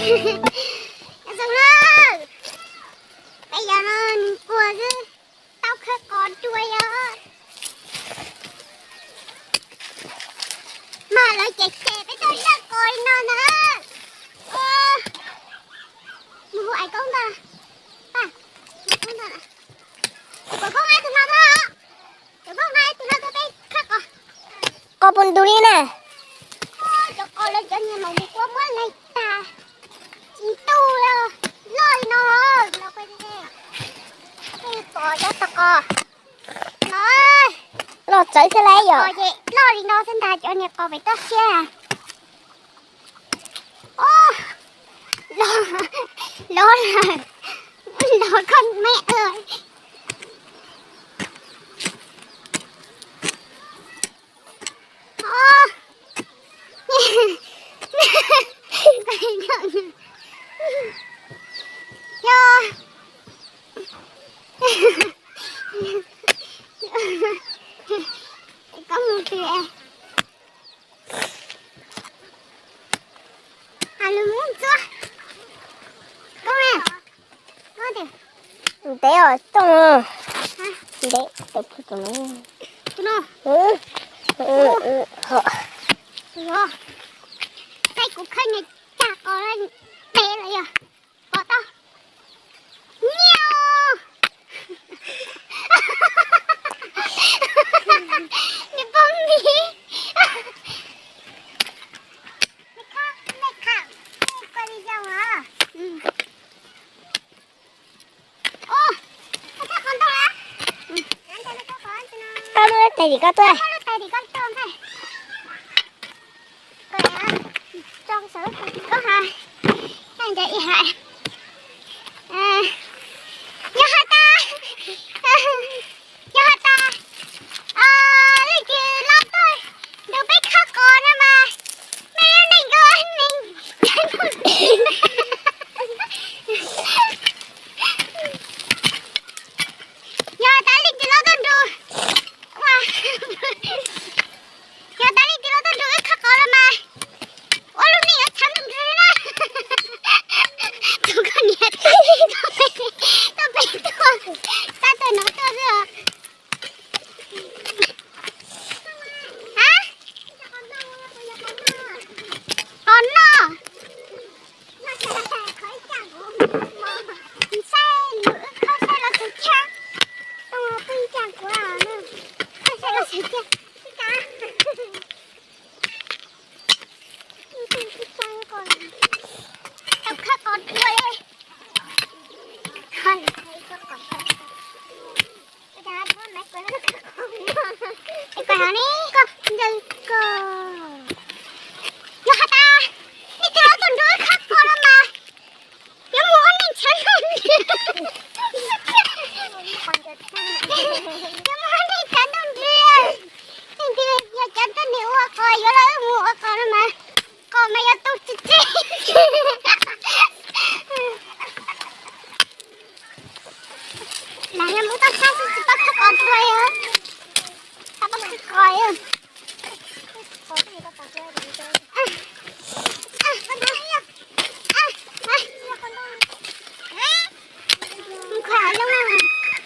Zoo na, peb yog no nws quas xwb, tau khawb qos dua yog. Mas lawv cem cem peb tau yaj qos li no na. Mus hu ais koob ntag. Pab, hu ntag. Cov koob na tus no, cov koob na tus no tuaj peb khawb qos. Qos puas ntus li na? Cov qos lawv cov niag maum mus kua muab laig tag, tsis ntuj loj li no los peb pom cov tog qos no. Loj txawv thiab lauj yom. Qos ces loj li no xwb ntag, cov niag qos pem toj siab. Lov, lov, lov koj me. Yog koj mus twg? Lub ntxuab, koj, koj ntev os tooj. Ntev, tus no, tus no, tus no. Peb kuv khawb niag cag qos ntev lawm yog pom tau. Nyiaj. Nws poob ntxiv. Koj lub tais tim koj tuaj. Koj hais, koj ncaim ib hais. Yog has tas, yog has tas leej twg los tuaj nrog peb khawb qos no mas, peb lub neej nkaus neeg. Yog tas leej twg los tuaj nrog, yog tas leej twg los tuaj nrog wb khawb qos los mas, ua lub neej yuav tshav ntuj nrwg na. Tus koj niam, tuaj pem tuaj, tab tuaj no tuaj xwb os. Qos noj. Saib nws wb khawb saib los txog cag, tau pw ib cag kuv, khawb saib los txog cag. Tau khawb qos dua li. Koj hov ni, koj ncaws koj. Yog has tas leej twg los tuaj nrog wb khawb qos no mas, yuav mus ua neej tshav ntuj nrwg. Yuav mus ua neej tshav ntuj nrwg. Leej twg yog cov tuaj nrog ua qos, yuav los wb mus ua qos no mas, qos mas yuav tu tsis tsis. Lam yog mus toj sab xwb tsis paub khawb qos dua, tsis paub khawb qos. Mus khav loo,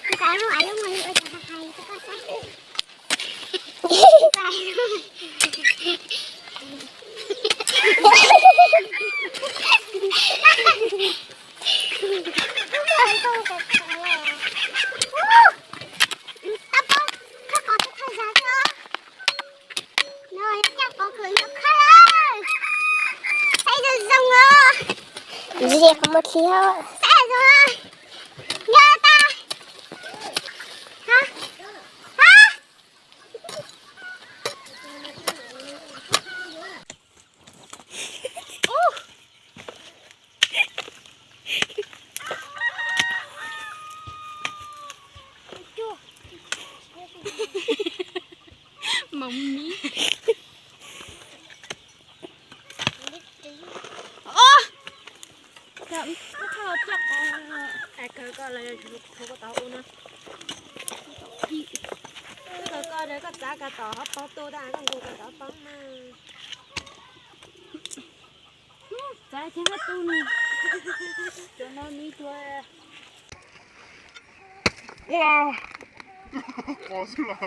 mus khav loo, ua cas hais rau koj saib. Tau pom khawb qos tau thaj zag xwb. No caj qos khwv nrog khawb lawm. Saib zoo zoo os. Ntsia qhov muag dlhib os. Saib zoo os. Yog tas. Ha? Ha? Moov miv. Kawg koj los, kawg koj tau ua na. Kawg koj, koj txav koj tom hov paug tuaj, koj nkaug koj tom paug na. Ua, qos xwb los.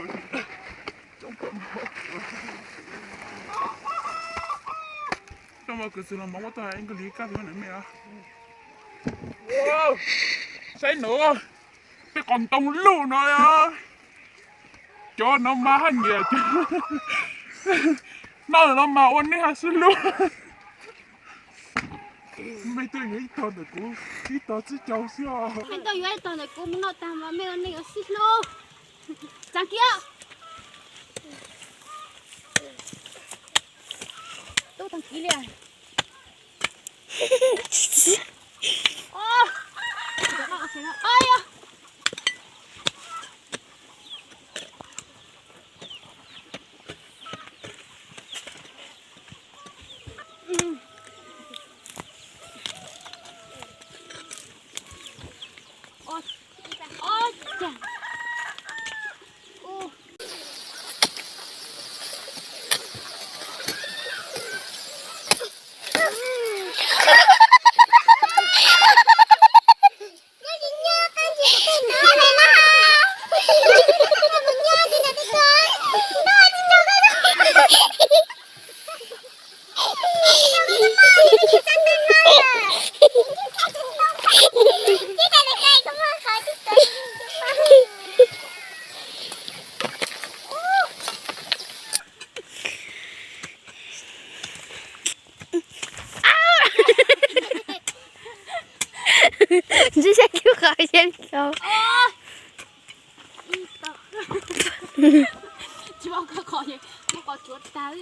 Coj mas kwv txwv los mov muab tau ib nkaus li kaj thiab na me. Saib no, peb qos ntoo luj no. Cov no mas haj nyiam, noj no mas ua neej haj xwb luj. Mej tuaj yuav ib tog ntawm kuv, ib tog tsib caug xwb os. Mej tuaj yuav ib tog ntawm kuv mus noj tag mas mej ua neej yuav xwb luj. Tsav kiag. Tub tag kiv li. Ntsib sab kiub qhov yeb kau. Tsis muaj qhov, muaj qhov tsuav tag.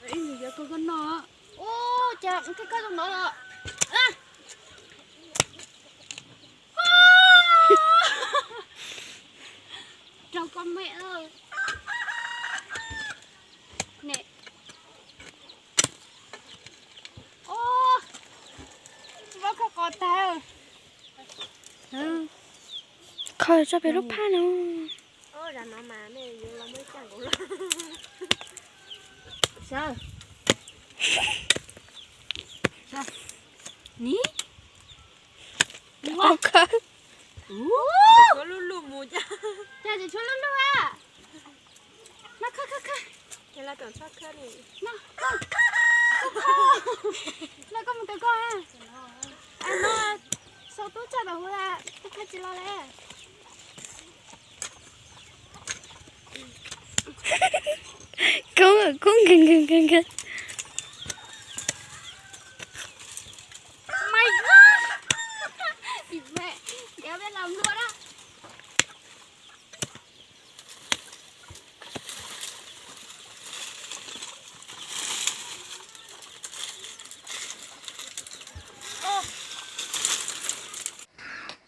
Ib nus yuav koj koj noj. Ua cas koj zoo no los. Rau koj me. Ne. Tsis muaj qhov qos tag. Kho tso pem lub phaj no. Ni, tshuav lub lub mus, cas tsis tshuav lub lub a. No, kho, kho, kho. No, koj mus tau koj. No, sau tub txaj tau huv, tub qab tsis los lawm. Kub, kub nkeeg nkeeg nkeeg nkeeg.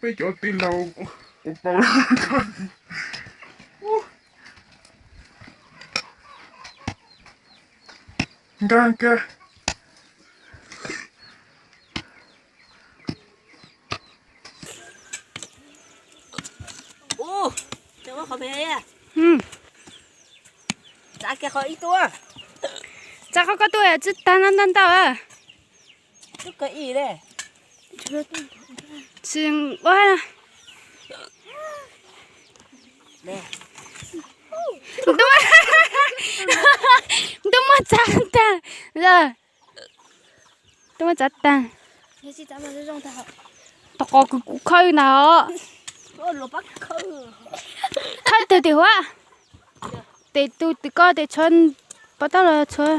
Peb cov tij laug kuv paub nkag kiag. Ub, qhov pem, txav kiag qhov ib tug, txav qhov koj tug tsis tag ntau ntau. Tsis ua. Ntuj, muab txav tag. Ntuj, muab txav tag. Tau qos kuv khawb ntag. Khawb tug tim huab. Tes tug tim koj tes tshuav, pov tauj los tshuav.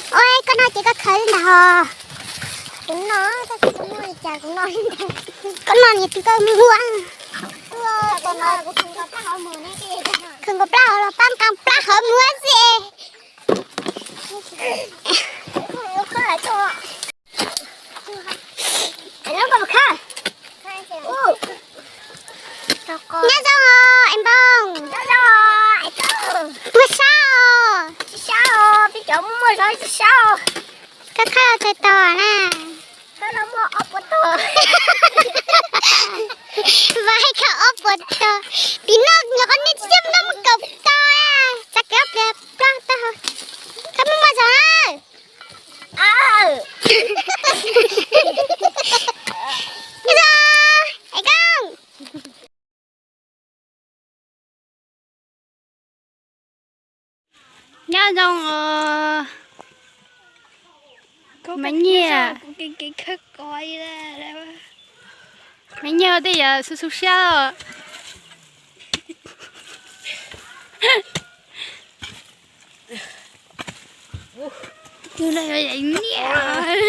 Ua, koj noj ces koj khawb ntag hos. Kuv noj, koj tsis muaj li cas kuv noj. Koj noj nyias tus koj muag. Khwv nkaus plab hauv los pab nqa plab hauv muag xwb. Nyob zoo os es npoo. Muaj sab os? Tsis sab os, peb cov muaj zov tsis sab os. Koj khawb txhais tos na. Vas hais khawb ob puas tog. Tim no nyuam qhuav nej tsis coj noj muaj kaum tog. Txav kev ob peb plaub tog. Koj muaj muaj zov na. Es koj nyob zoo os. Maiv Nyiaj, Maiv Nyiaj tej yam xu xu siab os. Tus no yog Maiv Nyiaj.